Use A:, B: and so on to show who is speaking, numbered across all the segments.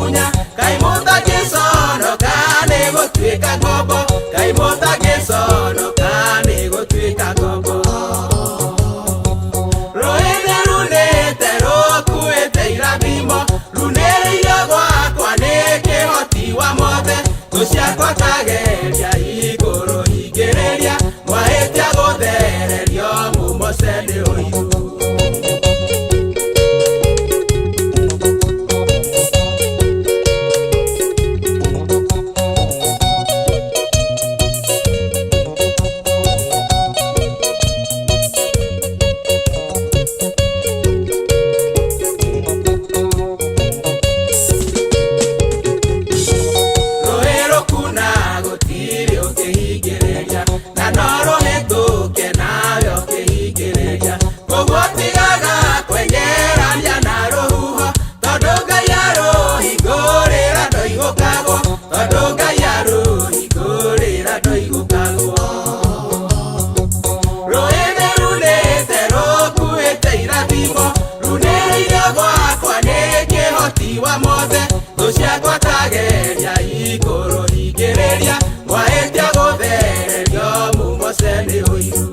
A: Kũrũmumunya kaĩ mũtangĩconoka nĩ gũtuĩka ngombo, kaĩ mũtangĩconoka nĩ gũtuĩka ngombo. Rũĩ nĩ runĩte rũkuĩte irathimo, runĩrĩirio gwakwa nĩ kĩhoti wa mothe. Thũ ciakwa tageria ikũrũhingĩrĩria, mwahĩtia gũthererio mumoce nĩ ũiru. Rũĩ rũkuna gũtirĩ ũngĩhingĩrĩria, na no rũhĩtũke nawe ũkĩhingĩrĩria. Koguo tigaga kwengerania na rũhuho, tondũ Ngai arũhingũrĩra ndoigũkagwo, tondũ Ngai arũhingũrĩra ndoigũkagwo. Rũĩ nĩ runĩte rũkuĩte irathimo, runĩrĩirio gwakwa nĩ kĩhoti wa mothe. Thũ ciakwa tageria ikũrũhingĩrĩria, mwahĩtia gũthererio mumoce nĩ ũiru.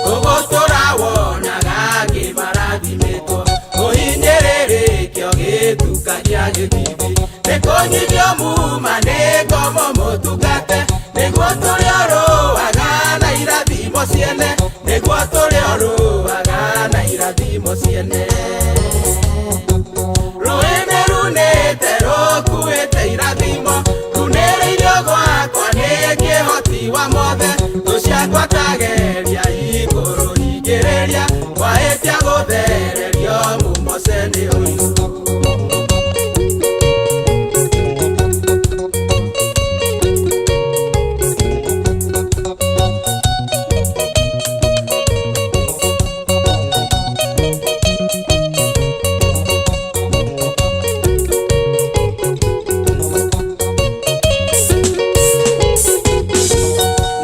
A: Gũgũtũra wonaga kĩmarathimĩtwo, kũhinyĩrĩrĩkio gĩtuka gĩa gĩthithi, nĩ kũnyithio muma nĩ ngomo mũtungate, nĩguo tũrĩ ũrũaga na irathimo ciene, nĩguo tũrĩ ũrũaga na irathimo ciene. Rũĩ nĩ runĩte rũkuĩte irathimo, runĩrĩirio gwakwa nĩ kĩhoti wa mothe. Thũ ciakwa tageria ikũrũhingĩrĩria, mwahĩtia gũthererio mumoce nĩ ũiru.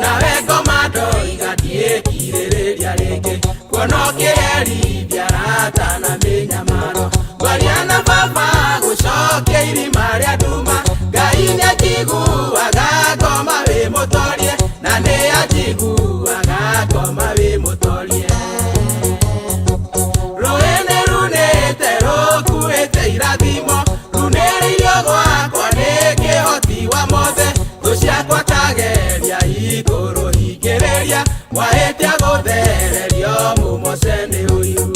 A: Nawe ngoma ndoiga ndiĩkirĩrĩria rĩngĩ, kuona ũkĩherithia arata na mĩnyamaro. Ngwaria na baba gũcokia irima rĩa nduma, Ngai nĩanjiguaga ngoma wĩ mũtorie, na nĩanjiguaga ngoma wĩ mũtorie. Rũĩ nĩ runĩte rũkuĩte irathimo, runĩrĩirio gwakwa nĩ kĩhoti wa mothe. Thũ ciakwa tageria ikũrũhingĩrĩria, mwahĩtia gũthererio mumoce nĩ ũiru.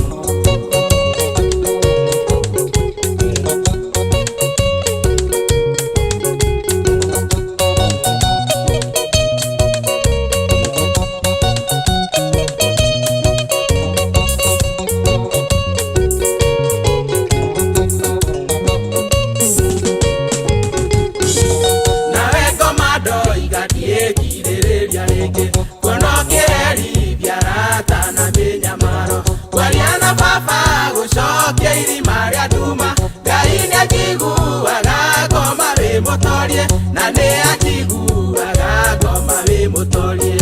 A: Nawe ngoma ndoiga ndiĩkirĩrĩria rĩngĩ, kuona ũkĩherithia arata na mĩnyamaro. Kwaria na baba gũcokia irima rĩa nduma, Ngai nĩanjiguaga ngoma wĩ mũtorie, na nĩanjiguaga ngoma wĩ mũtorie.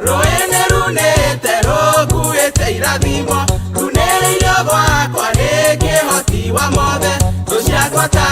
A: Rũĩ nĩ runĩte rũkuĩte irathimo, runĩrĩirio gwakwa nĩ kĩhoti wa mothe. Thũ ciakwa ta